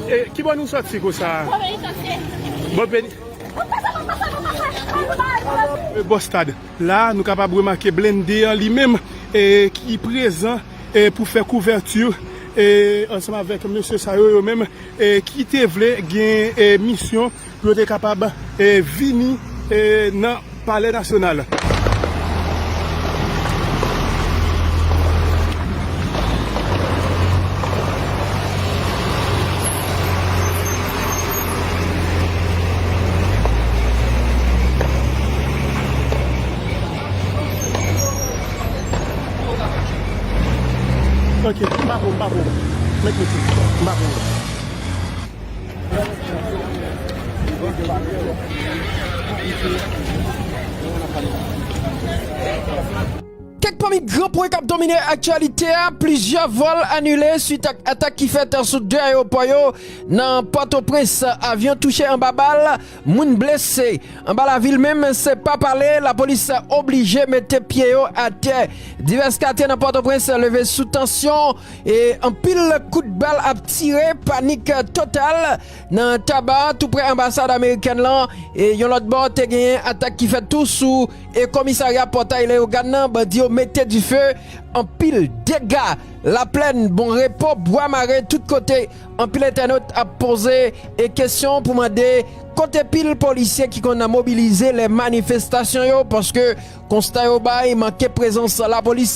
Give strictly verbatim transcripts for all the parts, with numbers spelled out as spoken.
E, ki bò nou sòti konsa? Bò Peni. E, bò stad. La, nou kapab remake blende an li menm, e, ki prezan, e, pou fè kouvèti, e, ansanm avèk mesye sa yo, yo menm, e, ki te vle gen, e, misyon pou yo te kapab, e, vini, e, nan Palè Nasyonal. Ok, m pa pou, m pa pou. Mèt mete, m pa pou. Kèk pami gran pwen k ap domine aktyalite a, plizyè vòl anile swit ak atak ki fèt sou de ayewopò yo nan Pòtoprens. Avyon touche anba bal, moun blese. Anba lavil menm, se pa pale, lapolis oblije mete pye yo atè. Divès katye nan Pòtoprens leve sou tansyon e anpil kout bal ap tire, panik total nan Taba, tou prè anbasad amerikèn lan. E yon lòt bò, te genyen atak ki fèt tou sou e komisarya Pòtay Leyogàn nan, bandi yo mete dife, anpil dega, Laplèn, Bon Repo, Bwa Mare, tout kote. Anpil entènot ap poze e kesyon pou mande kote pil polisye ki konn mobilize lè manifestasyon yo, paske konsta yo bay manke prezans lapolis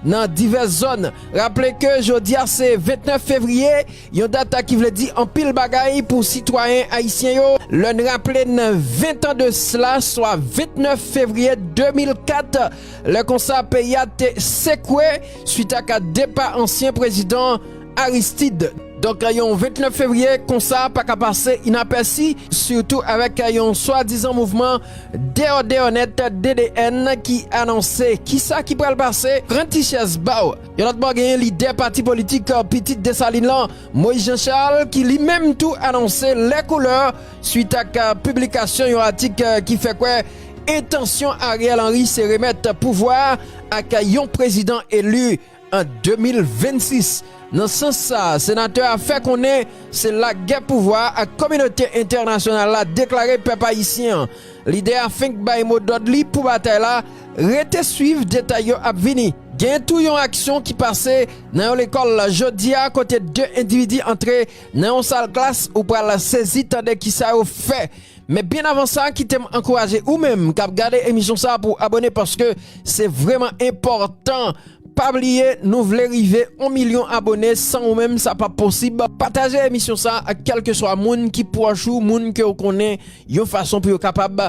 nan divès zòn. Raple ke jodi a se vennèf fevriye, yon dat ki vle di anpil bagay pou sitwayen ayisyen yo. Lè n raple n ven tan de sila, swa vennèf fevriye de mil kat, lè konsa peyi a te sekwe swit ak depa ansyen prezidan Aristide. Donk, yon vennèf fevriye konsa pa ka pase inapèsi, sitou avèk yon swadizan mouvman Deyò Deyò Nèt, D D N, ki anonse. Kisa ki pral pase? Pran ti chèz ba w. Yon lòt bò, genyen lidè pati politik, euh, Pitit Desalin lan, Moïse Jean Charles, ki li menm tou anonse lè koulè swit ak, euh, piblikasyon yon atik, euh, ki fè kwè entansyon Ariel Henry se remèt pouvwa a ak yon prezidan eli an de mil vennsis. Nan sans sa, senatè a fè konnen se lagè pouvwa a ak kominote entènasyonal la deklare pèp ayisyen an. Lidè a fenk bay mo dòd li pou batay la, rete swiv detay yo ap vini. Gen tou yon aksyon ki pase nan yon lekòl jodi a, kote de endividi antre nan yon sal klas, ou pral sezi tande kisa yo fè. Men byen avan sa, kite m ankouraje ou menm k ap gade emisyon sa a pou abòne, paske se vrèman enpòtan. Pa bliye, nou vle rive yon milyon abòne, san ou menm, sa p ap posib. Pataje emisyon sa a ak kèlkeswa moun ki pwòch ou, moun ke w konnen, yon fason pou yo kapab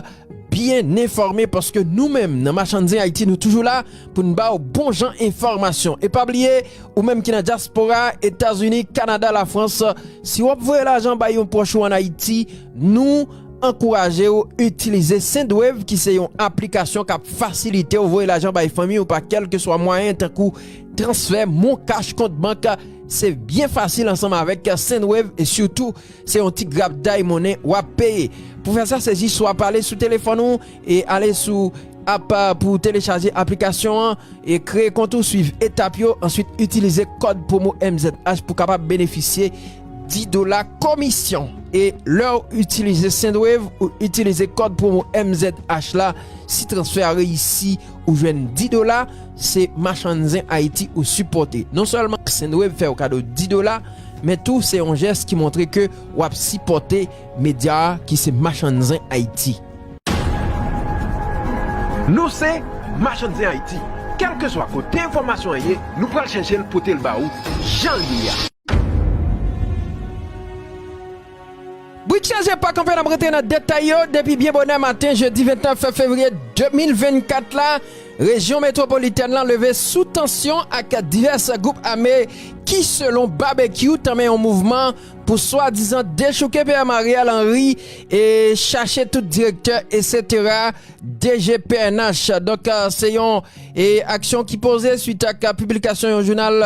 byen enfòme, paske nou menm, nan Machann Zen Ayiti, nou toujou la pou n ba w bon jan enfòmasyon. E pa bliye, ou menm ki nan dyaspora, Etazini, Kanada, Lafrans, si w ap voye lajan bay yon pwòch ou ann Ayiti, nou ankouraje w itilize Sendwave, ki se yon aplikasyon k ap fasilite w voye lajan bay fanmi w pa kèlkeswa mwayen, tankou transfè, MonCash, kont bank. Se byen fasil ansanm avèk Sendwave e sitou, se yon ti grapday monnen w ap peye. Pou fè sa, se jis w ap ale sou telefòn ou e ale sou app, euh, pou telechaje aplikasyon an e kreye kont ou, swiv etap yo, answit itilize kòd pwomo M Z H pou kapab benefisye dis dola komisyon. E lè w itilize Sendwave ou itilize kòd pwomo M Z H la, si transfè a reyisi, ou jwenn dis dola, se Machann Zen Ayiti ou sipòte. Non sèlman Sendwave fè w kado dis dola, men tou se yon jès ki montre ke w ap sipòte medya a ki se Machann Zen Ayiti. Nou se Machann Zen Ayiti. Kèlkeswa kote enfòmasyon an ye, nou pral chèche l pote l ba ou jan l ye a. Brik chanje pa kanpe, n ap rantre nan detay yo. Depi byen bonè maten jedi vennèf fevriye de mil vennkat la, rejyon metwopolitèn lan leve sou tansyon ak divès gwoup ame ki, selon Babekyou, tanmen yon mouvman pou swadizan dechouke P M Ariel Henry e chache tout direktè, etsetera, D G P N H. Donk, euh, se yon, e, aksyon ki poze swit ak, euh, piblikasyon yon jounal,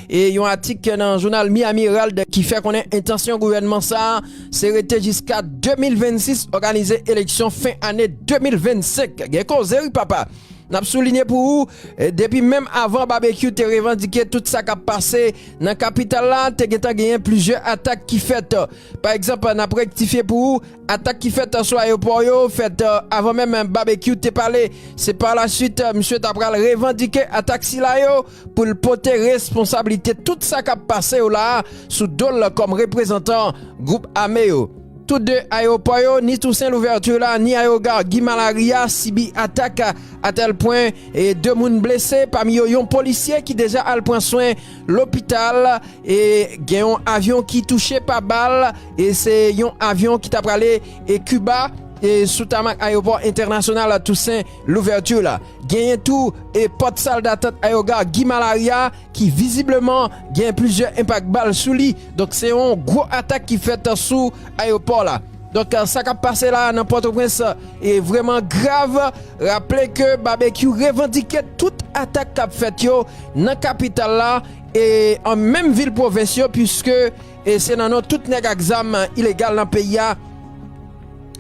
e, yon atik nan jounal Miami Herald ki fè konnen entansyon gouvènman sa a se rete jiska de mil vennsis, òganize eleksyon fen ane de mil vennsenk. Gen koze wi papa. N ap soulinye pou ou, e, depi menm avan Babekyou te revandike tout sa k ap pase nan kapital la, te gentan genyen plizyè atak ki fèt. Pa egzanp, n ap rektifye pou ou, atak ki fèt sou ayewopò yo, fèt, e, avan menm Babekyou te pale. Se pa la swit, e, misye ta pral revandike atak sila yo pou l pote responsablite tout sa k ap pase yo la a sou do l kòm reprezantan gwoup ame yo. Tou de ayewopò yo, ni Toussaint Louverture la, ni ayewogare Guy Malary a, sibi atak, a tèl pwen, e de moun blese, pami yo yon polisye ki deja al pran swen lopital, e gen yon avyon ki touche pa bal, e se yon avyon ki t ap prale, e Kiba, e sou tamak ayewopò entènasyonal Toussaint Louverture la. Genyen tou, e pòt sal datant ayewogare Guy Malary a, ki vizibleman gen plizyè enpak bal sou li. Donk, se yon gwo atak ki fèt sou ayewopò la. Donk, sa k ap pase la nan Pòtoprens, e vrèman grav. Raple ke Babekyou revandike tout atak k ap fèt yo nan kapital la, e an menm vil pwovens yo, piske, e se nan non tout nèg ak zam ilegal nan peyi a,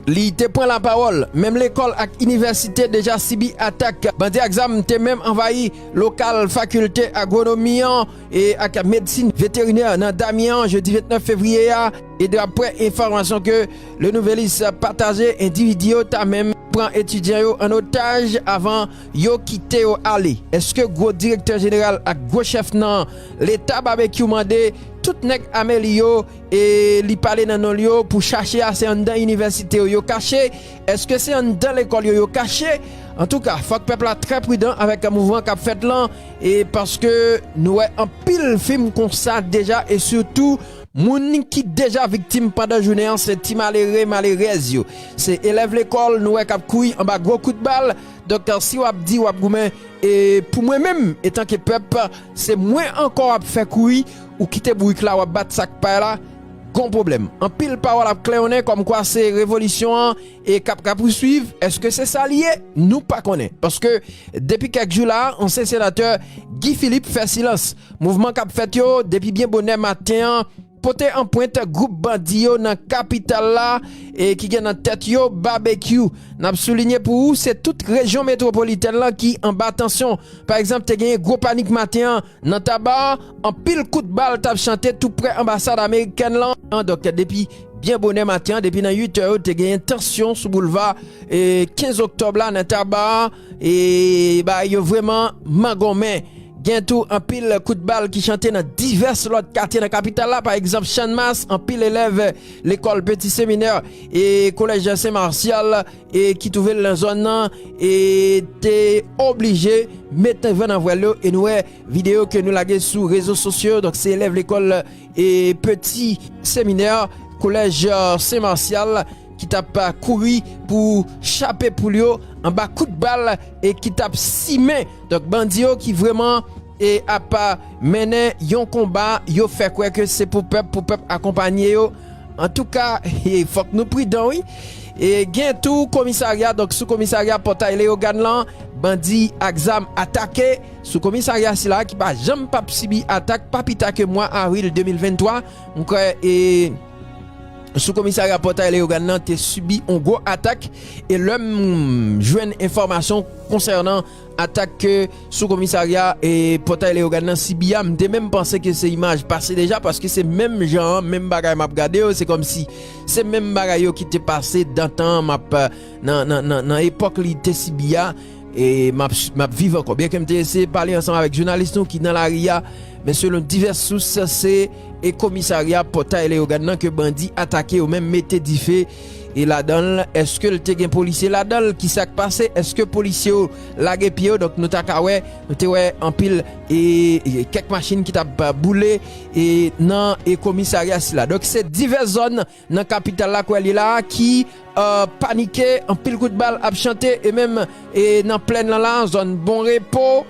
li te pran lapawòl. Menm lekòl ak inivèsite deja sibi atak. Bandi ak zam te menm anvayi lokal fakilte agwonomi an e ak medsin veterinè nan Damyen an jedi vennèf fevriye a. E daprè enfòmasyon ke Le Nouvelliste pataje, endividi yo ta menm pran etidyan yo an otaj avan yo kite yo ale. Èske gwo direktè jeneral ak gwo chèf nan Leta Babekyou mande tout nèg ame li yo e li pale nan non l yo pou chache a se anndan inivèsite yo yo kache? Èske se anndan lekòl yo yo kache? Antouka, fòk pèp la trè pridan avèk mouvman k ap fèt lan, e paske nou wè anpil fim konsa deja, e sitou moun ki deja viktim pandan jounen an, se ti malere, malerèz yo. Se elèv lekòl nou wè k ap kouri anba gwo kout bal. Donk, si w ap di w ap goumen, e pou mwen menm, etanke pèp, se mwen ankò w ap fè kouri, ou kite bourik la, w ap bat sak pay la, gon pwoblèm. Anpil pawòl ap klewonnen kòmkwa se revolisyon an e k ap, k ap pouswiv. Èske se sa l ye? Nou pa konnen. Paske depi kèk jou la, ansyen senatè Guy Philippe fè silans. Mouvman k ap fèt yo depi byen bonè maten an pote anpwent gwoup bandi yo nan kapital la, e ki gen nan tèt yo Babekyou. N ap soulinye pou ou, se tout rejyon metwopolitèn lan ki anba tansyon. Pa egzanp, te genyen gwo panik maten an nan Taba, anpil kout bal t ap chante tou prè anbasad amerikèn lan. Donk, depi byen bonè maten an, depi nan uit è yo, te genyen tansyon sou boulva, e, kenz oktòb la nan Taba, e bagay yo vrèman mangonmen. Gen tou anpil kout bal ki chante nan divès lòt katye nan kapital la, pa egzanp, Channmas, anpil elèv lekòl Peti Seminè e kolèj Sen Masyal, e ki twouve l nan zòn nan, e te oblije mete van nan vwèl yo, e nou wè videyo ke nou lage sou rezo sosyo. Donk, se elèv lekòl, e Peti Seminè, kolèj, e, Sen Masyal, ki t ap, e, kouri pou chape poul yo anba kout bal e ki t ap simen. Donk, bandi yo ki vrèman, e, ap, e, mennen yon konba, yo fè kwè ke se pou pèp, pou pèp akonpanye yo. Antouka, e, fòk nou pridan, wi. E gen tou komisarya, donk sou komisarya Pòtay Leyogàn lan, bandi ak zam atake. Sou komisarya sila ki pa janm p ap sibi atak, pa pita ke mwa avril de mil venntwa, m kwè, e, sou komisarya Pòtay Leyogàn nan te sibi yon gwo atak. E lè m jwenn enfòmasyon konsènan atak ke sou komisarya, e, Pòtay Leyogàn nan sibi a, m te menm panse ke se imaj pase deja, paske se menm jan an, menm bagay m ap gade yo, se kòmsi se menm bagay yo ki te pase dan tan an, m ap, nan, nan, nan, nan epòk li te sibi a, e m ap, m ap viv ankò. Byenke m te eseye pale ansanm avèk jounalis nou ki nan lari a, men selon divès sous, se e komisarya Pòtay Leyogàn nan ke bandi atake, yo menm mete dife e ladan l. Èske l te gen polisye ladan l? Kisa k pase? Èske polisye yo lage pye yo? Donk, nou ta ka wè, nou te wè anpil, e, e kèk machin ki t ap, e, boule, e, nan, e, komisarya sila. Donk, se divès zòn nan kapital la, kwè li la, ki, e, panike, anpil kout bal ap chante, e menm, e, nan plèn lan la, zòn Bon Repo,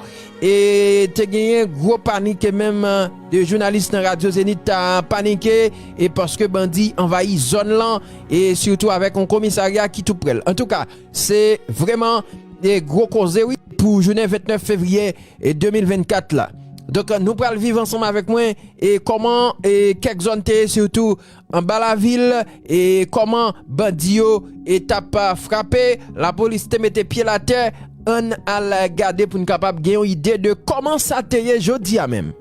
e te genyen gwo panik, e menm, e, de jounalis nan Radyo Zenith ta panike, e paske bandi anvayi zòn lan, e sitou avèk yon komisarya ki tou prè l. Antouka, se vrèman, e, gwo koze, wi, pou jounen vennèf fevriye, e, de mil vennkat la. Donk, nou pral viv ansanm avèk mwen, e, kòman, e, kèk zòn te ye, sitou anba lavil, e, kòman bandi yo, e, t ap, a, frape, lapolis te mete pye l atè, Ann al gade pou n kapab gen yon ide de kòman sa te ye jodi a menm.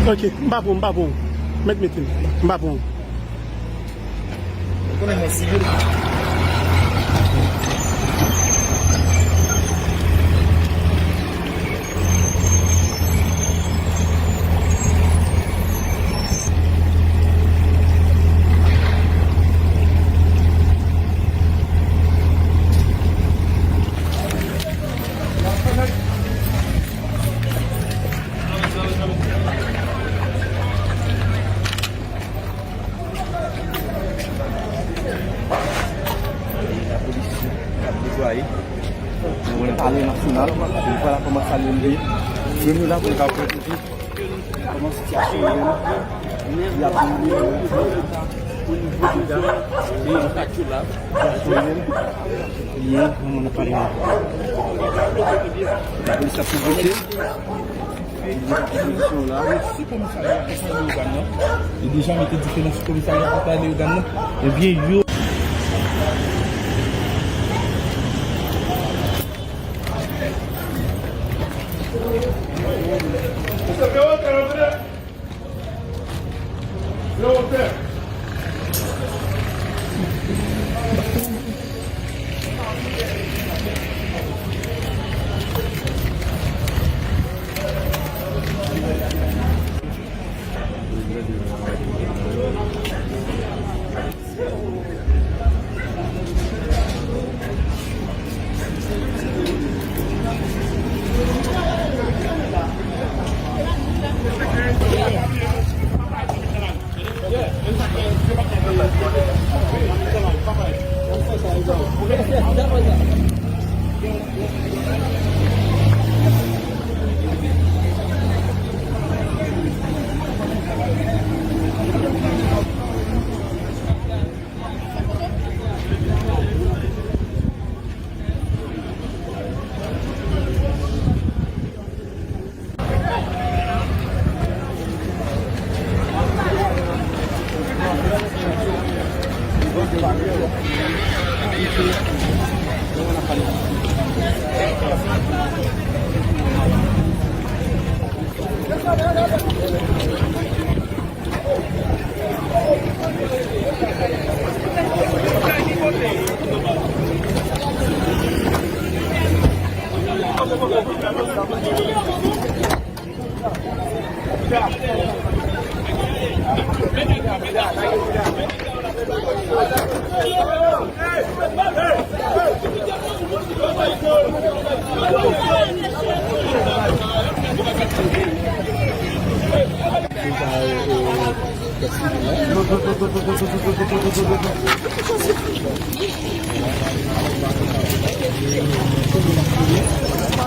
Ok, m pa pran, m pa pran. Mèt mete m. M pa pran. Lapolis ap deplwaye. Nou konnen palè nasyonal, nou pa la kòman sa liye. Premye la pou nou ka pwoteje kòman sitiyasyon yo ye. Y ap vini o nivo de dam e sitiyasyon menm li ye, nou konnen palè a. Lapolis ap pwoteje. Li deja mete dife nan sou komisarya Pòtalè Leyogàn nan. Ebyen, yo.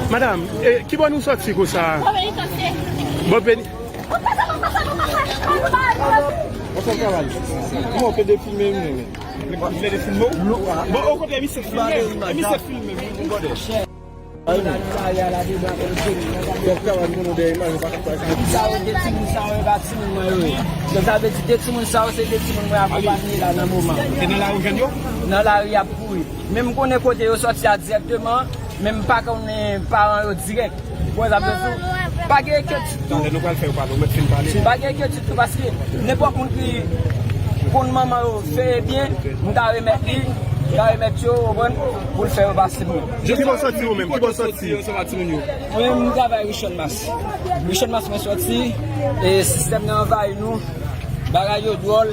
Madanm, e, ki bò nou sòti konsa? Bò Peni. Bon, okontrè, misye filme, misye filme, misye filme. Sa yo de timoun sa yo, e pa timoun mwen yo ye. Donk, sa vle di de timoun sa yo, se de timoun mwen akonpanye la nan moman. Se nan lari w jwenn yo? Nan lari y ap kouri. Men m konnen kote yo sòti a dirèkteman, men m pa konnen paran yo dirèk. Ou wè sa m vle di w? Pa gen enkyetid tou. Tande, nou pral fè yo pale, ou mèt fin pale. Pa gen enkyetid tou, paske nenpòt moun ki konn manman yo fè byen, m ta remèt li, m ta remèt yo, ou konprann, pou l fè yo pase pou yo. Ki bò sòti ou menm? Ki bò sòti? Mwen menm, m travay Richard Mas. Richard Mas mwen sòti, e sistèm nan anvayi nou, bagay yo dwòl,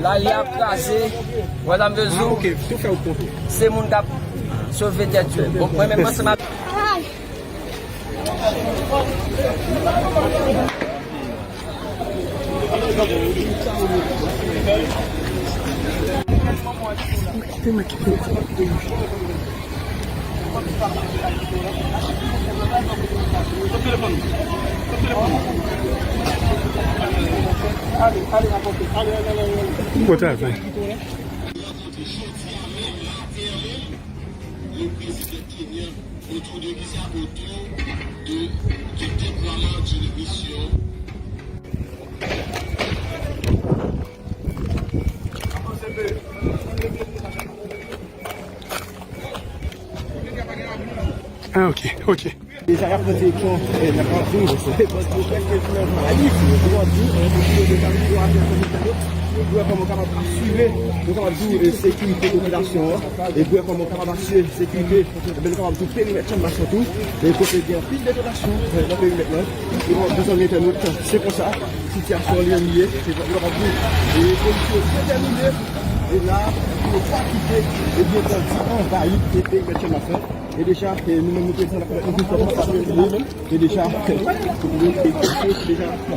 lari ap kraze, ou wè sa m vle di w? Se moun k ap sove tèt yo. Bon, mwen menm, ansanm ak Bon travay. Président Kenya, autour de qui ça? Autour de, du déploiement d'une mission. Ah, ok, ok. Deja, y ap pran direksyon, eh, y ap pran direksyon, eh, bòs yo prèske nan Ayiti. Yo ap di, eh, pou yo kapab, yo ap fè yo wè kòman yo kapab asire, yo kapab di, eh, sekirite popilasyon an, e pou wè kòman yo kapab asire sekirite, e ben, yo kapab di perimèt Channmas lan tou, e kote gen anpil detonasyon, eh, nan perimèt lan. E bon, mezanmi entènot, se konsa sitiyasyon li menm ye, se konsa nou kapab di, e polisye yo detèmine, e la, pou yo pa kite, ebyen, bandi anvayi, e perimèt Channmas lan. E deja, e nou menm nou prezan la, nou vin fè konstate li menm. E deja, e deja, e deja,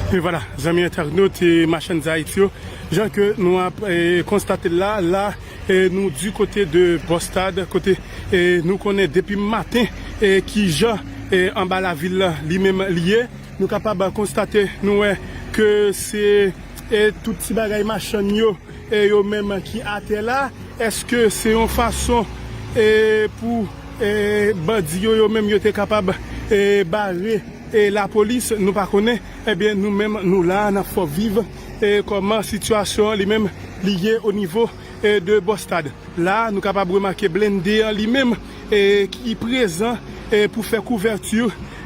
E vwala, zanmi entènot e machann Ayiti yo, jan ke nou ap, e, konstate l la, la, e, nou di kote de Bòstad, kote, e, nou konnen depi maten, e, ki jan, e, anba lavil la, li menm li ye, nou kapab konstate, nou wè ke se, e, tout ti bagay machann yo, e, yo menm ki atè la. Èske se yon fason, e, pou, e, bandi yo, yo menm yo te kapab, e, bare, e, lapolis? Nou pa konnen. Ebyen, nou menm, nou la, n ap fè w viv, e, kòman sitiyasyon an li menm li ye o nivo, e, de Bòstad. La, nou kapab remake blende an li menm, e, ki prezan, e, pou fè kouvèti,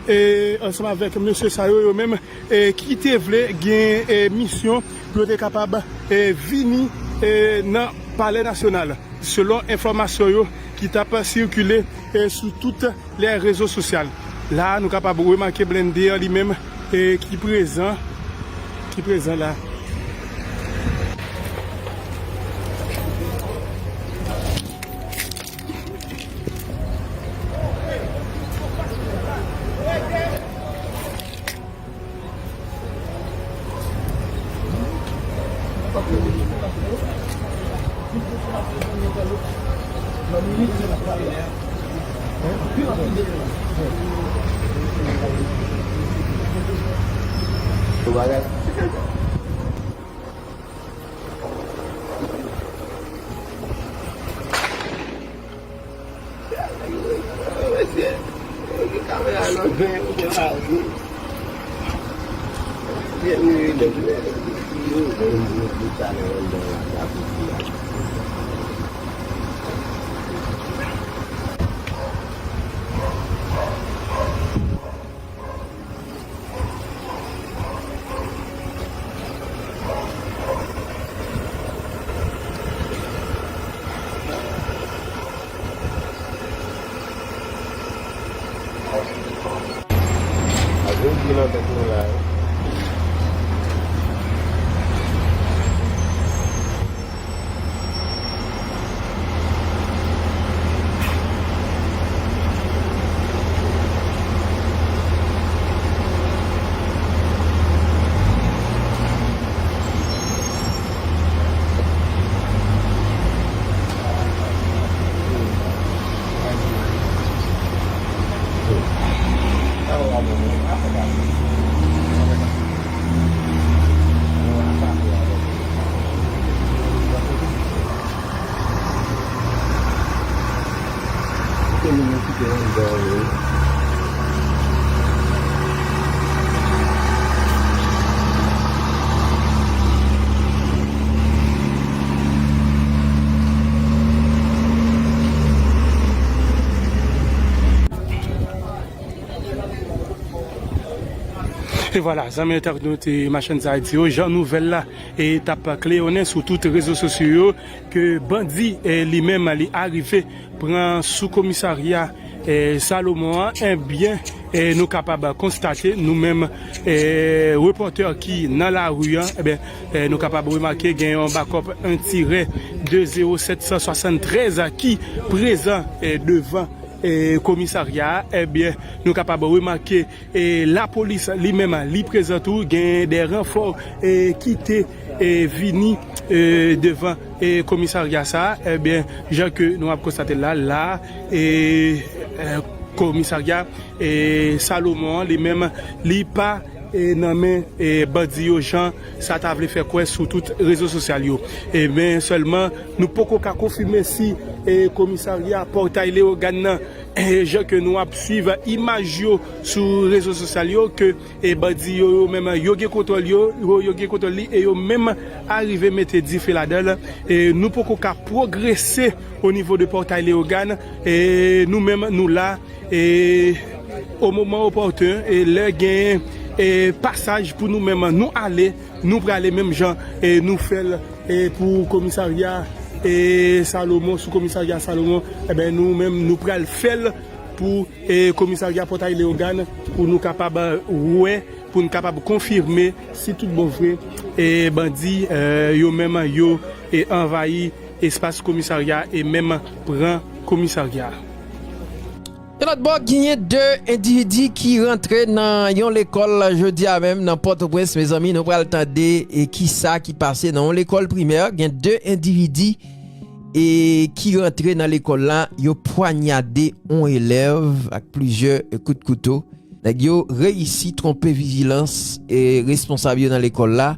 e, ansanm avèk mesye sa yo, yo menm, e, ki te vle gen, e, misyon pou yo te kapab, e, vini, e, nan Palè Nasyonal, selon enfòmasyon yo ki t ap sikile, e, sou tout lè rezo sosyal. La, nou kapab remake blende an li menm, e, ki prezan, ki prezan la. E vwala, zanmi entènot e machann Ayiti yo, jan nouvèl la e t ap kleyonnen sou tout rezo sosyo yo, ke bandi e li menm li arive pran sou komisarya e Salomon an, ebyen, e nou kapab konstate nou menm e repòtè ki nan lari an, ebyen, e nou kapab remake gen yon bakòp, yon tirè de zewo sèt san swasanntrèz ki prezan e devan e komisarya a, ebyen, nou kapab remake e lapolis li menm li prezan tou, gen de ranfò e ki te e vini e devan e komisarya sa a, ebyen, jan ke nou ap konstate la, la e e komisarya e Salomon an li menm li pa e nan men e bandi yo, jan sa ta vle fè kwè sou tout rezo sosyal yo. E men sèlman nou poko ka konfime si e komisarya Pòtay Leyogàn nan, e jan ke nou ap swiv imaj yo sou rezo sosyal yo, ke e bandi yo, yo menm yo gen kontwòl yo, yo, yo gen kontwòl li e yo menm arive mete dife ladan l. E nou poko ka pwogrese o nivo de Pòtay Leyogàn. E nou menm nou la e o moman opòten, e lè gen e pasaj pou nou menm nou ale, nou prale menm jan e nou fè l e pou komisarya e Salomon, sou komisarya Salomon, ebyen, nou menm nou pral fè l pou e komisarya Pòtay Leyogàn, pou nou kapab wè, pou nou kapab konfime si tout bon vre e bandi e yo menm yo e anvayi espas komisarya e menm pran komisarya. Yon lòt bò, genyen de endividi ki rantre nan yon lekòl jodi a menm nan Pòtoprens, mezanmi, nou pral tande e kisa ki pase nan yon lekòl primè. Gen de endividi e ki rantre nan lekòl la, yo pwanyade yon elèv ak plizyè kout kouto. Nèg yo reyisi twonpe vijilans e responsab yo nan lekòl la.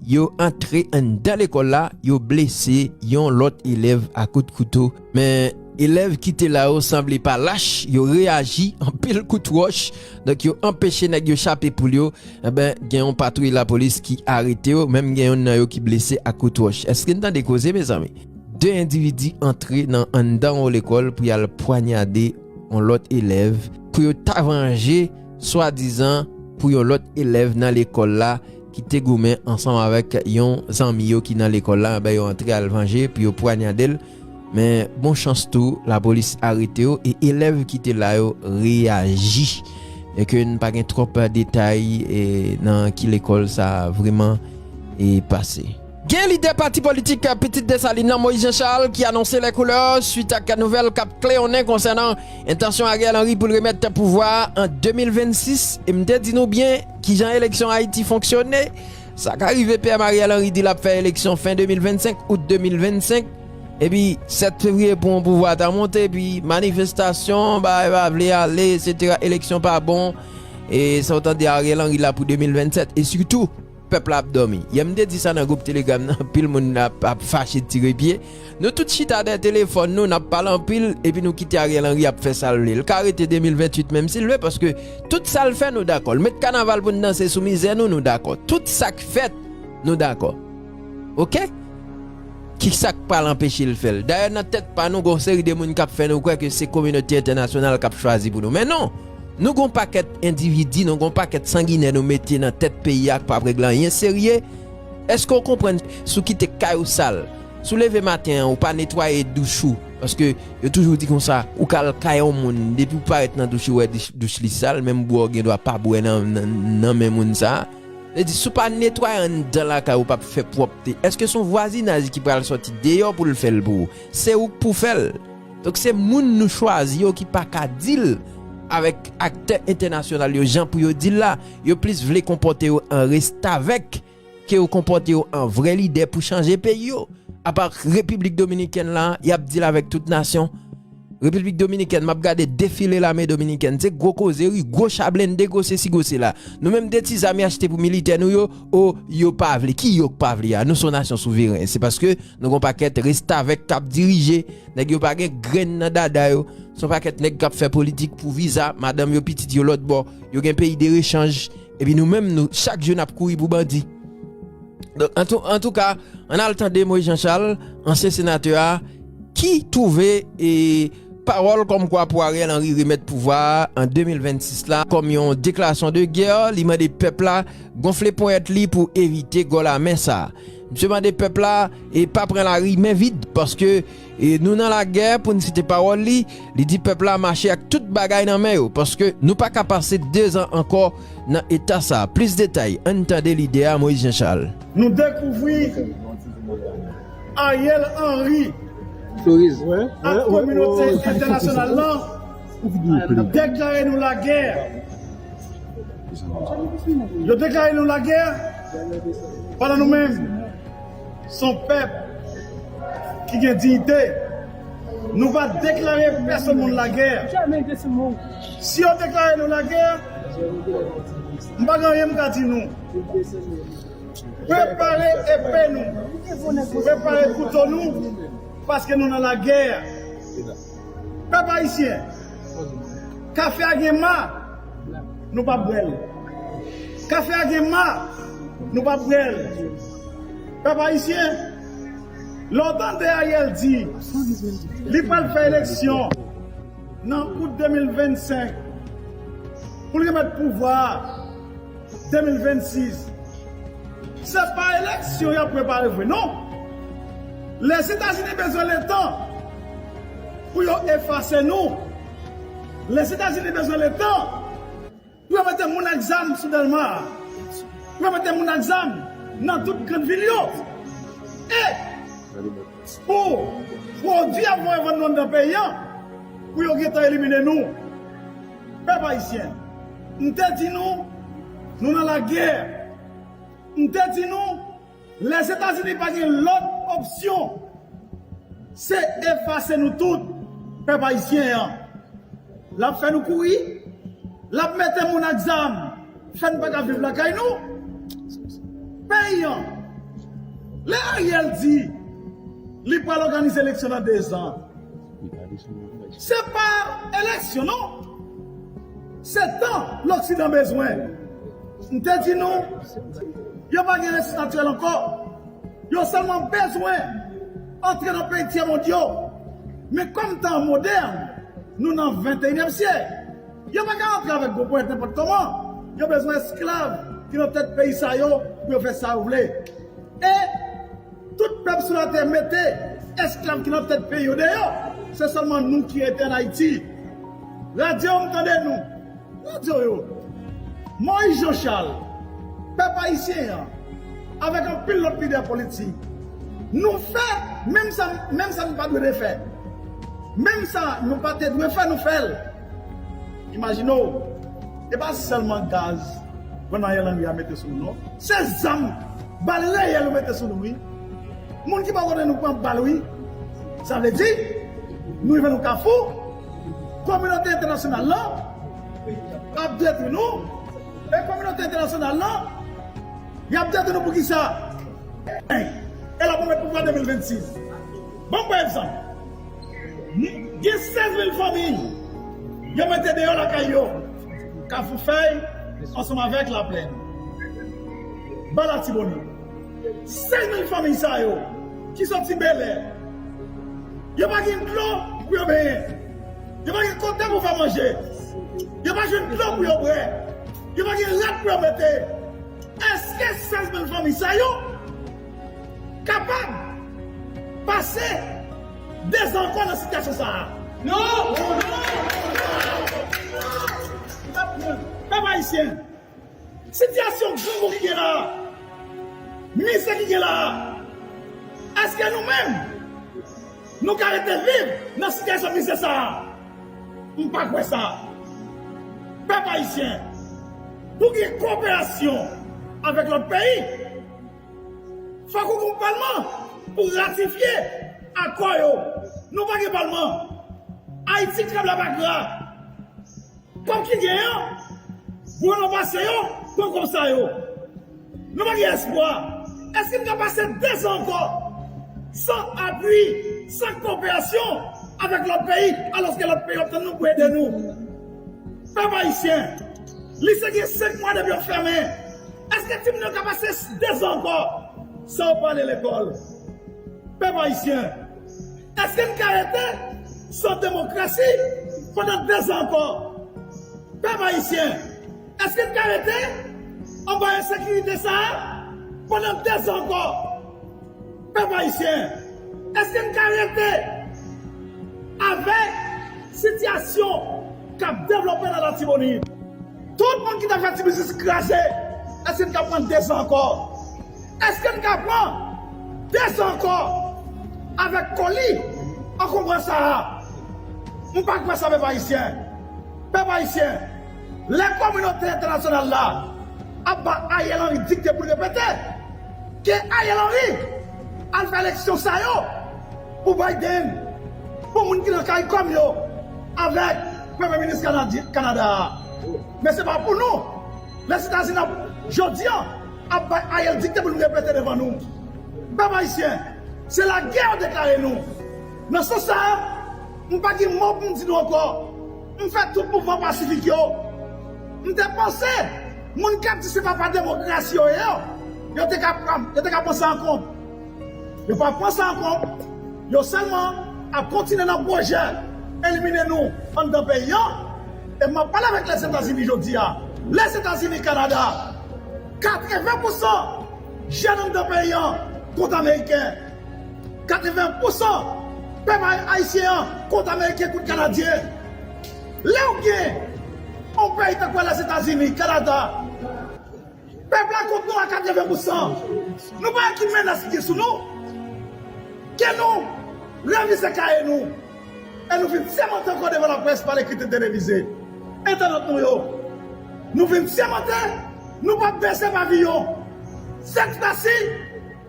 Yo antre anndan lekòl la, yo blese yon lòt elèv ak kout kouto. Men elèv ki te la yo sanble pa lach, yo reyaji, anpil kout wòch. Donk yo anpeche nèg yo chape poul yo. Enben, gen yon patwouy lapolis ki arete yo, menm gen youn nan yo ki blese ak kout wòch. Èske n tande koze, mezanmi? De endividi antre nan anndan yon lekòl pou y al pwanyade yon lòt elèv, pou yo ta vanje, swadizan, pou yon lòt elèv nan lekòl la ki te goumen ansanm avèk yon zanmi yo ki nan lekòl la. Enben, yo antre al vanje pou yo pwanyade l. Men, bon chans tou, lapolis arete yo e elèv ki te la yo reyaji. Byenke n pa gen twòp detay e nan ki lekòl sa vrèman e pase. Gen lidè pati politik Pitit Desalin nan, Moïse Jean Charles, ki anonse lè koulè swit ak nouvèl k ap kleyonnen konsènan entansyon Ariel Henry pou l remèt pouvwa a an de mil vennsis. E m te di nou byen kijan eleksyon Ayiti fonksyone. Sa ka rive P M Ariel Henry di l ap fè eleksyon fen de mil vennsenk, out de mil vennsenk. Epi sèt fevriye pou yon pouvwa ta monte, epi manifestasyon, bagay pa vle ale, etsetera, eleksyon pa bon. E sa w tande Ariel Henry la pou de mil vennsèt. E sitou, pèp la ap dòmi. Yè m te di sa nan gwoup Telegram nan, anpil moun ap, ap fache tire pye. Nou tout chita dèyè telefòn nou, n ap pale anpil, epi nou kite Ariel Henry ap fè sa l vle. L ka rete de mil venntuit menm si l vle, paske tout sa l fè, nou dakò. L met kanaval pou n danse sou mizè nou, nou dakò. Tout sa k fèt, nou dakò. Oke? Kisa k pral anpeche l fè l? Dayè, nan tèt pa nou, gen yon seri de moun k ap fè nou kwè ke se kominote entènasyonal k ap chwazi pou nou. Men non! Nou gen yon pakèt endividi, nou gen yon pakèt sanginè nou mete nan tèt peyi a k p ap regle anyen serye. Èske w konprann si w kite kay ou sal, si w leve maten an, ou pa netwaye douch ou, paske yo toujou di konsa, ou ka al kay yon moun, depi w parèt nan douch ou, ou wè douch, douch li sal, menm bwè w gen dwa pa bwè nan, nan, nan men moun sa a. Vle di, si w pa netwaye anndan lakay ou, w p ap fè pwòpte, èske se yon vwazinaj ki pral sòti deyò pou l fè l pou ou? Se ou k pou fè l. Donk, se moun nou chwazi yo ki pa ka deal avèk aktè entènasyonal yo, jan pou yo deal la. Yo plis vle konpòte yo an restavèk ke yo konpòte yo an vrè lidè pou chanje peyi yo. Apa Repiblik Dominikèn la, y ap deal avèk tout nasyon. Repiblik Dominikèn, m ap gade defile lame dominikèn. Se gwo koze, wi, gwo cha blende, gwo sesi, gwo sela. Nou menm, de ti zam y achte pou militè nou yo, o, yo pa vle. Ki yo k pa vle a? Nou se yon nasyon souveren. Se paske nou gen yon pakèt restavèk k ap dirije. Nèg yo pa gen grenn nan dada yo. Se yon pakèt nèg k ap fè politik pou viza, madanm yo, pitit yo lòt bò. Yo gen peyi de rechanj. Epi nou menm, nou, chak jou n ap kouri pou bandi. Donk, antou-, antouka, ann al tande Moïse Jean Charles, ansyen senatè a, ki twouve, e, Pawòl kòmkwa pou Ariel Henry remèt pouvwa a an de mil vennsis la kòm yon deklarasyon de gè, li mande pèp la gonfle ponyèt li pou evite gòl a men sa. Misye mande pèp la e pa pran lari men vid, paske e nou nan lagè, pou n site pawòl li, li di pèp la mache ak tout bagay nan men yo, paske nou pa ka pase dezan ankò nan eta sa. Plis detay, ann tande lidè a, Moïse Jean Charles. Nou dekouvri Ariel Henry ak kominote entènasyonal lan deklare nou lagè. Yo deklare nou lagè pandan nou menm, se yon pèp ki gen diyite. Nou pa deklare pèsonn moun lagè. Si yo deklare nou lagè, m pa gen anyen m ka di nou. Prepare epe nou. Prepare kouto nou. Paske nou nan lagè. Pèp ayisyen, kafe a gen ma, nou p ap bwè l. Kafe a gen ma, nou p ap bwè l. Pèp ayisyen, lè w tande Ariel di li pral fè eleksyon nan out de mil vennsenk pou l remèt pouvwa a de mil vennsis. Se pa eleksyon y ap prepare vre, non. Lèzetazini bezwen letan pou yo efase nou. Lèzetazini bezwen letan pou yo mete moun ak zam sou Dèlma a, pou yo mete moun ak zam nan tout grann vil yo. E pou pwodui y ap voye vann nou anndan peyi a, pou yo gentan elimine nou. Pèp ayisyen, m te di nou, nou nan lagè. M te di nou, Lèzetazini pa gen lòt opsyon, se efase nou tout, pèp ayisyen an. L ap fè nou kouri, l ap mete moun ak zam, fè n pa ka viv lakay nou. Peyi an, lè Ariel di li pral òganize eleksyon nan dezan, se pa eleksyon, non. Se tan Loksidan bezwen. M te di nou, yo pa gen resous natirèl ankò. Yo sèlman bezwen antre nan peyi tyèmond yo. Men kòm tan an modèn, nou nan venteyinyèm syèk. Yo pa ka antre avèk gwo ponyèt nenpòt kòman. Yo bezwen esklav ki nan tèt peyi sa yo pou yo fè sa yo vle. E tout pèp sou latè mete esklav ki nan tèt peyi yo deyò. Se sèlman nou ki rete ann Ayiti. Radyo, m tande nou. Radyo yo. Moïse Jean Charles, pèp ayisyen an, avèk anpil lòt lidè politik, nou fè menm sa, menm sa nou pa dwe te fè. Menm sa nou pa te dwe fè, nou fè l. Imajine w, e pa sèlman gaz grann Ariel Henry a mete sou nou, non. Se zam, bal reyèl yo mete sou nou, wi. Moun ki bò kote nou pran bal, wi. Sa vle di, nou rive nan kafou, kominote entènasyonal lan ap detwi nou, e kominote entènasyonal lan, y ap detwi nou pou kisa? E l ap remèt pouvwa de mil vennsis. Ban m pran egzanp. Gen sèz mil fanmi yo mete deyò lakay yo, Kafou Fèy ansanm avèk Laplèn, Ba Latibonit. Sèz mil fanmi sa yo ki soti Bèlè, yo pa gen dlo pou yo benyen. Yo pa gen kote pou fè manje. Yo pa jwenn dlo pou yo bwè. Yo pa gen rad pou yo mete. Èske sèz mil fanmi sa yo kapab pase dezan ankò nan sitiyasyon sa a? Non! Pèp ayisyen, sitiyasyon grangou ki gen la a, mizè ki gen la a, èske nou menm, nou ka rete viv nan sitiyasyon mizè sa a? M pa kwè sa. Pèp ayisyen, pou gen koperasyon avèk lòt peyi, fòk ou gen yon palman pou ratifye akò yo. Nou pa gen palman. Ayiti, krab la pa gra. Kòb ki gen an, gwo non pase yo, pran kòb sa yo. Nou pa gen espwa. Èske n ka pase dezan ankò san apui, san koperasyon avèk lòt peyi, alòske lòt peyi ap tann nou pou ede nou? Pèp ayisyen, lise gen senk mwa depi yo fèmen. Èske timoun yo ka pase dezan ankò san yo pa ale lekòl? Pèp ayisyen, èske n ka rete San demokrasi pandan dezan ankò. Pèp ayisyen, èske n ka rete anba ensekirite sa a pandan dezan ankò? Pèp ayisyen, èske n ka rete avèk sitiyasyon k ap devlope nan Latibonit? Tout moun ki ta fè ti biznis kraze, èske n ka pran dezan ankò? Èske n ka pran dezan ankò avèk koli ankonbran sa a? M pa kwè sa, pèp ayisyen. Pèp ayisyen, lè kominote entènasyonal la ap ba Ariel Henry dikte pou l repete, ke Ariel Henry al fè eleksyon sa yo pou Biden, pou moun ki nan kay kòm yo, avèk premye minis Kanadi- Kanada a. Men se pa pou nou. Lèzetazini ap, jodi an, ap bay Ariel dikte pou nou repete devan nou. Pèp ayisyen, se lagè yo deklare nou. Nan sans sa a, m pa gen mo pou m di nou ankò. M fè tout mouvman pasifik yo. M te panse moun k ap di se papa demokrasi yo ye yo, yo te ka pran, yo te ka pran sa an kont. Yo pa pran sa an kont. Yo sèlman ap kontinye nan pwojè elimine nou anndan peyi an. E m ap pale avèk Lèzetazini jodi a. Lèzetazini, Kanada, katreven pousan jèn anndan peyi an kont ameriken. Katreven pousan pèp ay- ayisyen an kont ameriken, kont kanadyen. Lè w gen yon peyi tankou Lèzetazini, Kanada, pèp la kont nou a katreven pousan. Nou pa wè ki menas ki gen sou nou? Ke nou revize kaye nou. E nou vin sèmante ankò devan laprès pa lekri televize. Entènot nou yo, nou vin sèmante, nou p ap bese paviyon. Sèt fwa si,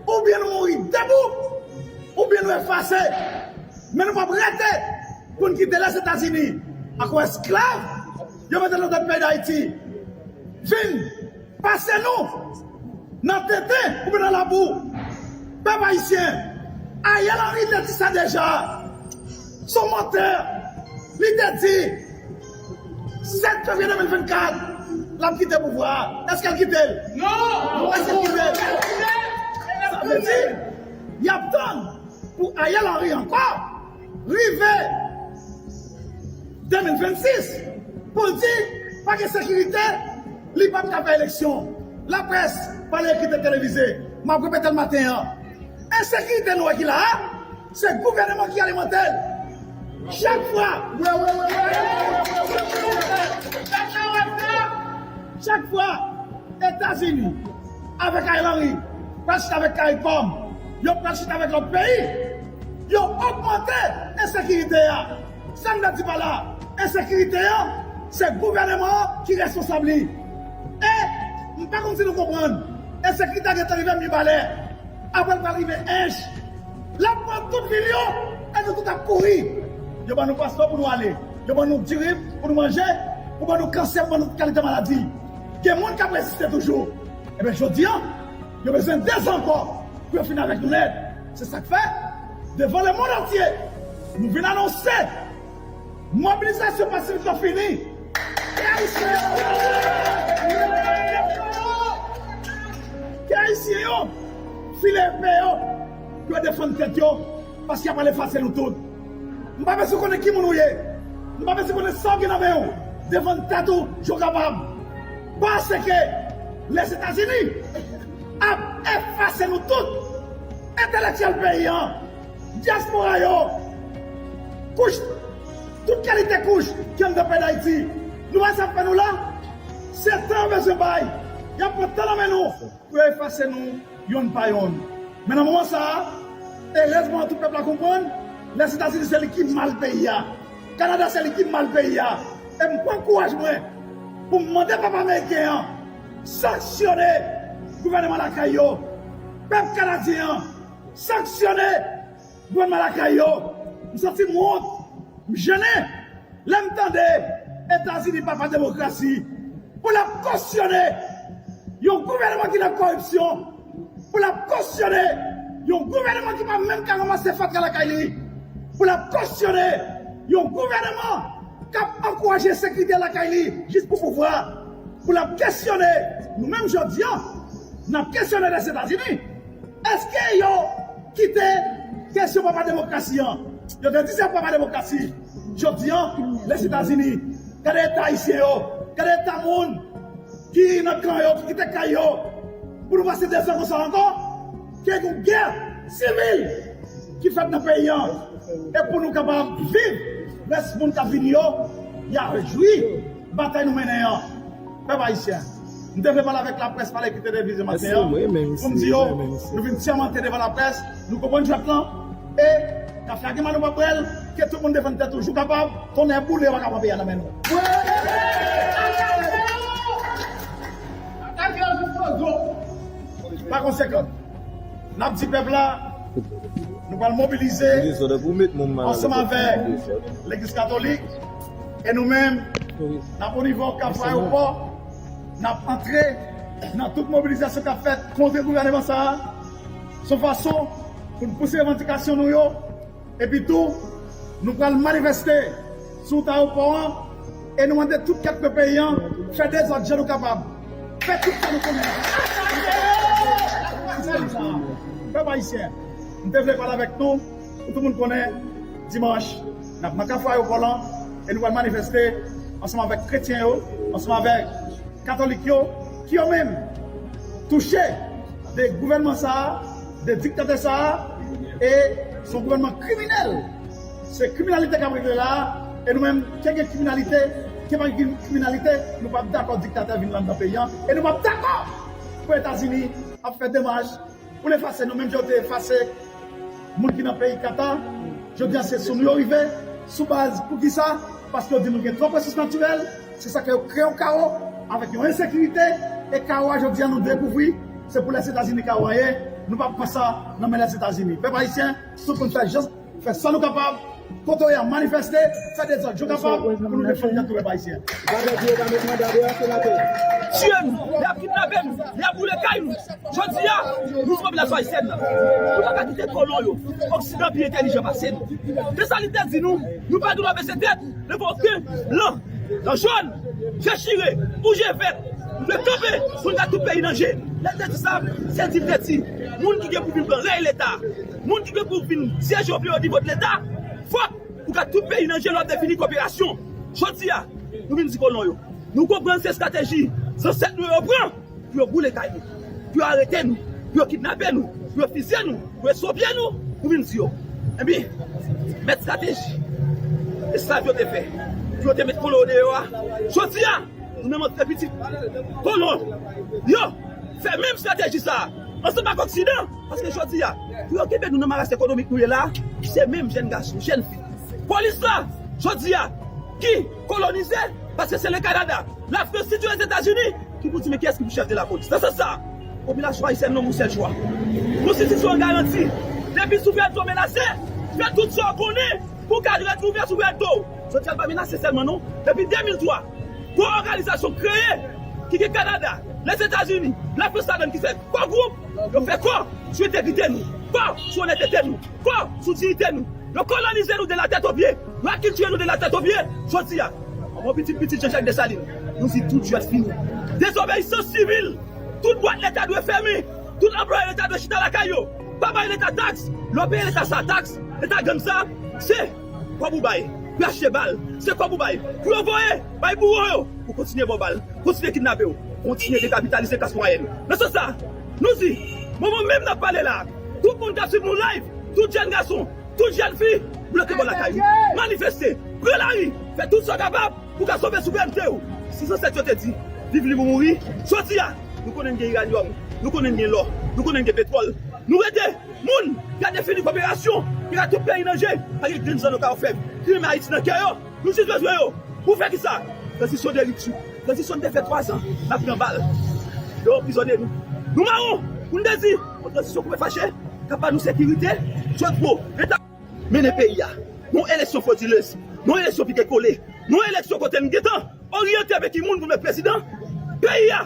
oubyen nou mouri debou, oubyen nou efase. Men nou p ap rete pou n kite Lèzetazini ak yon esklav yo mete nan tèt peyi Dayiti vin pase nou nan tenten oubyen nan labou. Pèp ayisyen, Ariel Henry te di sa deja. Se yon mantè. Li te di, sèt fevriye de mil vennkat, l ap kite pouvwa a. Èske l kite l? Non! Èske l kite l? Sa vle di, y ap tann pou Ariel Henry ankò rive de mil vennsis pou l di pa gen sekirite, li p ap ka fè eleksyon. Laprès pale, ekri, televize. M ap repete l maten an. Ensekirite nou wè ki la a, se gouvènman ki alimante l. Chak fwa, chak fwa Etazini avèk Ariel Henry pral chita avèk CARICOM, yo pral chita avèk lòt peyi, yo ogmante ensekirite a. Sa m vle di pa la, ensekirite an, se gouvènman an ki responsab li. E m pa konn si nou konprann, ensekirite a gentan rive Mibalè. Apre l pral rive Ench. L ap pran tout vil yo, e nou tout ap kouri. Yo ban nou paspò pou nou ale. Yo ban nou diri pou nou manje, pou ban nou kansè, pou ban nou tout kalite maladi. Gen moun k ap reziste toujou. Ebyen, jodi an, yo bezwen dezan ankò pou yo fini avèk nou nèt. Se sa k fè, devan lemonn antye, nou vin anonse mobilizasyon pasifik la fini. Ke Ayisyen yo, ke Ayisyen yo file epe yo pou yo defann tèt yo, paske y ap al efase nou tout. M pa bezwen konnen ki moun ou ye. M pa bezwen konnen sa w gen nan men w. Defann tèt ou jan w kapab. Paske Lèzetazini ap efase nou tout. Entelektyèl peyi an, dyaspora yo, kouch, tout kalite kouch ki anndan peyi Dayiti. Nou wè sa ap fè nou la? Se tan yo bezwen bay. Y ap pran tan nan men nou pou yo efase nou yonn pa yonn. Men nan moman sa a, erezman tout pèp la konprann, Lèzetazini se li ki mal peyi a. Kanada se li ki mal peyi a. E m pran kouraj mwen pou m mande pèp ameriken an sanksyone gouvènman lakay yo. Pèp kanadyen an sanksyone gouvènman lakay yo. M santi m wont, m jennen lè m tande Etazini, papa demokrasi, pou l ap kosyone yon gouvènman ki nan koripsyon, pou l ap kosyone yon gouvènman ki pa menm ka ranmase fatra lakay li, pou l ap kosyone yon gouvènman k ap ankouraje ensekirite lakay li jis pou pouvwa, pou l ap kesyone nou menm jodi an, n ap kesyone Lèzetazini. Èske yo kite kesyon papa demokrasi an? Yo te di se pa demokrasi. Jodi a, Lèzetazini, gade eta ayisyen yo, gade eta moun ki nan kan yo, ki kite kay yo, pou nou pase dezòd konsa ankò, ke gen yon gè sivil ki fèt nan peyi a, e pou nou kapab viv, rès moun k ap vini yo, y a jwi batay nou mennen an. Pèp ayisyen, m te vle pale avèk laprès, pale ki televizyon maten an, pou m di yo, nou vin sèmante devan laprès, nou konprann jwèt lan, e n ap lage manno pa prèl, ke tout moun defann tèt ou, jou kapab, tonnè boule, yo pa ka pran peyi a nan men nou. Pa konsekan, n ap di pèp la, nou pral mobilize ansanm avèk Legliz Katolik, e nou menm, n ap o nivo Kafou Ayewopò, n ap antre nan tout mobilizasyon k ap fèt kont gouvèneman sa a, se yon fason pou n pouse revandikasyon nou yo, epi tou, nou pral manifeste sou wout ayewopò an, e nou mande tout kèk nan peyi an, fè dezòd jan nou kapab. Fè tout sa nou konnen. Pèp ayisyen, m te vle pale avèk nou, pou tout moun konnen, dimanch, n ap nan Kafou Ayewopò lan, e nou pral manifeste ansanm avèk kretyen yo, ansanm avèk katolik yo, ki yo menm touche de gouvènman sa a, de diktatè sa a, e se yon gouvènman kriminèl. Se kriminalite k ap regle la a, e nou menm, ke gen kriminalite, ke pa gen kriminalite, nou p ap dakò diktatè vin nan peyi an, e nou p ap dakò pou Etazini ap fè demach pou l efase nou, menm jan yo te efase moun ki nan peyi Kata. Jodi a, se sou nou yo rive, sou baz poukisa? Paske yo di nou gen twòp resous natirèl, se sa ke yo kreye yon kawo avèk yon ensekirite, e kawo a jodi a nou dekouvri, se pou Lèzetazini kawo a ye, nou p ap pran sa nan men Lèzetazini. Pèp ayisyen, tout moun fè jan, fè sa nou kapab, kote w ye a manifeste, fè dezòd jan w kapab, pou nou defann tèt nou, pèp ayisyen. Tiye nou, y ap kidnape nou, y ap boule kay nou. Jodi a, nou se popilasyon ayisyèn nan. Nou pa ka kite kolon yo, Oksidan pi entèlijan pase nou. Se sa li te di nou, nou pa gen dwa bese tèt devan okenn blan, nan jòn, je chire ou je vèt. Nou dwe kanpe pou n gad tout peyi nan je. Lè l te di sa, se di l te di, moun ki gen pou vin pran rèy Leta, moun ki gen pou vin syeje o pi wo nivo de Leta, fòk ou gad tout peyi nan je lè w ap defini koperasyon. Jodi a, nou vin di kolon yo, nou konprann se estrateji zansèt nou yo pran pou yo boule kay nou, pou yo arete nou, pou yo kidnape nou, pou yo fizye nou, pou yo eswopye nou, nou vin di yo. Ebyen, mèt estrateji esklav yo te fè, pou yo te met kolon yo deyò a, jodi a, nou menm antre pitit kolon yo fè menm estrateji sa a, ansanm ak Oksidan, paske jodi a, pou yo kenbe nou nan maras ekonomik nou ye la, se menm jèn gason, jèn fi, polis la, jodi a, ki kolonize, paske se le Kanada, Lafrans, sitou Lèzetazini, ki pou di men kiyès ki pou chèf de lapolis. Nan sans sa, popilasyon ayisyèn nan yon sèl chwa. Konstitisyon an garanti. Depi souverènte w menase, fè tout sa w konnen pou w ka retwouve souverènte w. Jodi a, l pa menase sèlman non. Depi de mil twa, gwo òganizasyon kreye, ki gen Kanada, Lèzetazini, Lafrans ladann, ki fè kò gwoup, yo fè kò sou entegrite nou, kò sou onètete nou, kò sou diyite nou. Yo kolonize nou de la tèt o pye. Yo akiltire nou de la tèt o pye. Jodi a, kòm pitit pitit Jean Jacques Dessalines, nou di tout jwèt fini. Dezobeyisans sivil. Tout bwat Leta dwe fèmen. Tout anplwaye Leta dwe chita lakay yo. Pa bay Leta taks. Lè w peye Leta sa taks, Leta gang sa, se kòb ou bay pou yo achte bal. Se kòb ou bay pou yo voye bay bouwo yo pou kontinye ba w bal, kontinye kidnape w, kontinye dekapitalize klas mwayèn. Nan sans sa, nou di, moman menm n ap pale la, tout moun k ap swiv nou live, tout jèn gason, tout jèn fi, bloke bò lakay ou. Manifeste, pran lari, fè tout sa w kapab pou w ka sove souverènte w. Si zansèt yo te di, viv lib ou mouri, jodi a, nou konnen n gen iranyòm, nou konnen n gen lò, nou konnen n gen petwòl. Nou rete moun ki ka defini koperasyon, ki ka tout peyi nan je, pa gen grenn zòn yo ka ofè. Ki renmen Ayiti nan kè yo, nou jis bezwen yo. Pou fè kisa? Tranzisyon de ripti. Tranzisyon n te fè twa zan, n ap pran bal. Yo anprizone nou. Nou mawon, pou n te di, yon tranzisyon koupe fache, k ap ba nou sekirite, jòt po, Leta mennen peyi a. Yon eleksyon fodilez, yon eleksyon pike kole, yon eleksyon kote n gentan oryante men ki moun pou met prezidan. Peyi a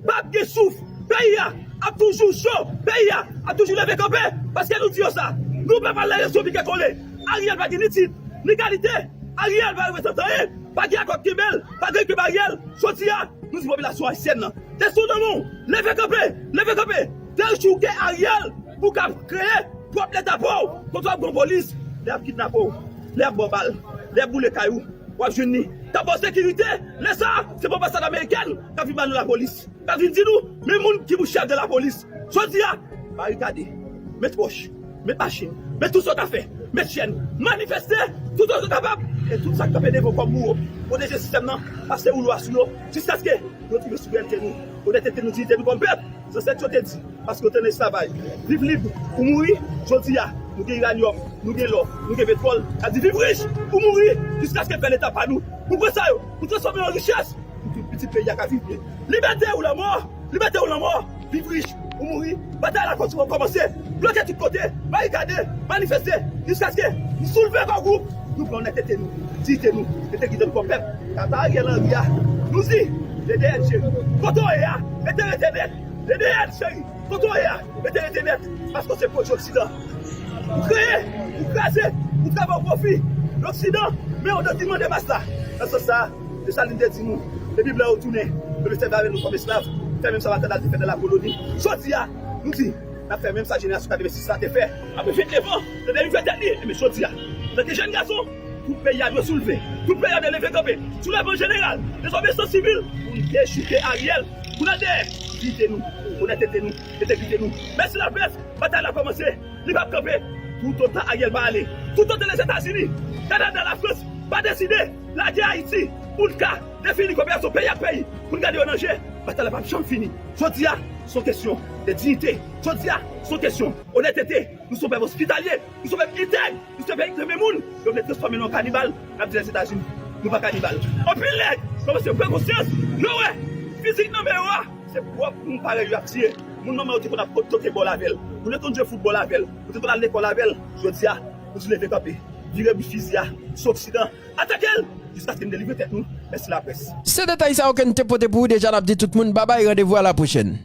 p ap gen souf. Peyi a ap toujou cho. Peyi a ap toujou leve kanpe. Paske nou di yo sa. Nou p ap al nan eleksyon pike kole. Ariel pa gen ni tit, ni kalite. Ariel pa reprezante anyen. Pa gen akò k kenbe l. Pa gen kenbe Ariel. Jodi a, nou di popilasyon ayisyèn nan, te sou nan nou. Leve kanpe. Leve kanpe. Dechouke Ariel pou w ka kreye pwòp Leta pa w. Kote w ap gen yon polis, lè y ap kidnape w, lè y ap ba w bal, lè y ap boule kay ou, w ap jwenn li. T ap ba w sekirite, lè sa a, se pa anbasad amerikèn k ap vin ba nou lapolis, k ap vin di nou, men moun ki pou chèf de lapolis. Jodi a, barikade, met wòch, met machin, met tout sa w ka fè, met chèn, manifeste, tout sa w kapab, e tout sa k kanpe devan w kòm bouro, pwoteje sistèm nan, pase woulo a sou yo, jiskaske nou rive sou fiyète nou, onètete nou, diyite nou kòm pèp. Zansèt yo te di, paske yo te nan esklavaj, viv lib ou mouri. Jodi a, nou gen iranyòm, nou gen lò, nou gen petwòl. Sa di viv rich ou mouri, jiskaske n fè leta pa nou. Nou pran sa yo, nou transfòme yo an richès pou tout pitit peyi a ka viv byen. Libète ou lanmò, libète ou lanmò, viv rich ou mouri. Batay la kontinye kòmanse, bloke tout kote, barikade, manifeste, jiskaske nou soulve kò gwoup, nou pran onètete nou, diyite nou, entegrite nou kòm pèp. Kata Ariel Henry a, nou di, D D N cheri, kote w ye a, mete rete nèt, D D N cheri, kote w ye a, mete rete nèt, paske w se pwodui Oksidan. Ou kreye, ou kraze, ou travay, ou pwofi Loksidan, men w nan detrima de mas la. Nan sans sa a, Desalin te di nou, depi blan yo tounen, yo vle sèvi avèk nou kòm esklav, fè menm sa Matanal te fè nan lakoloni. Jodi a, nou di, n ap fè menm sa jenerasyon katrevensis la te fè. Apre venndevan, nan de li fè tèt li, enben jodi a, antanke jèn gason, tout peyi a dwe soulve, tout peyi a dwe leve kanpe, soulèvman jeneral, dezobeysans sivil, pou n dechouke Ariel, pou n al dèyè diyite nou, onètete nou, entegrite nou. Mèsi laprès, batay la kòmanse, li p ap kanpe, toutotan Ariel pa ale, toutotan Lèzetazini, Kanada, Lafrans pa deside lage Ayiti pou n ka defini konperyasyon peyi ak peyi, pou n gade yo nan je, batay la p ap janm fini. Jodi a, se yon kesyon de diyite, jodi a, se yon kesyon onètete. Nou se yon pèp ospitalye, nou se yon pèp entèg, nou se yon pèp ki renmen moun. Yo vle transfòme nou an kanibal, n ap di Lèzetazini, nou pa kanibal. Anpil nèg kòmanse pran konsyans, yo wè fizik nan men yo a, se pwòp moun parèy yo ap tiye. Moun manman yo te konn ap toke bòl avè l, moun yo te konn jwe foutbòl avè l, yo te konn al lekòl avè l. Jodi a, nou di leve kanpe, vire bout fizi a sou Oksidan, atake l, jiskaske n delivre tèt nou. Mèsi laprès. Se detay sa yo ke n te pote pou ou deja, n ap di tout moun babay, randevou a la pwochèn.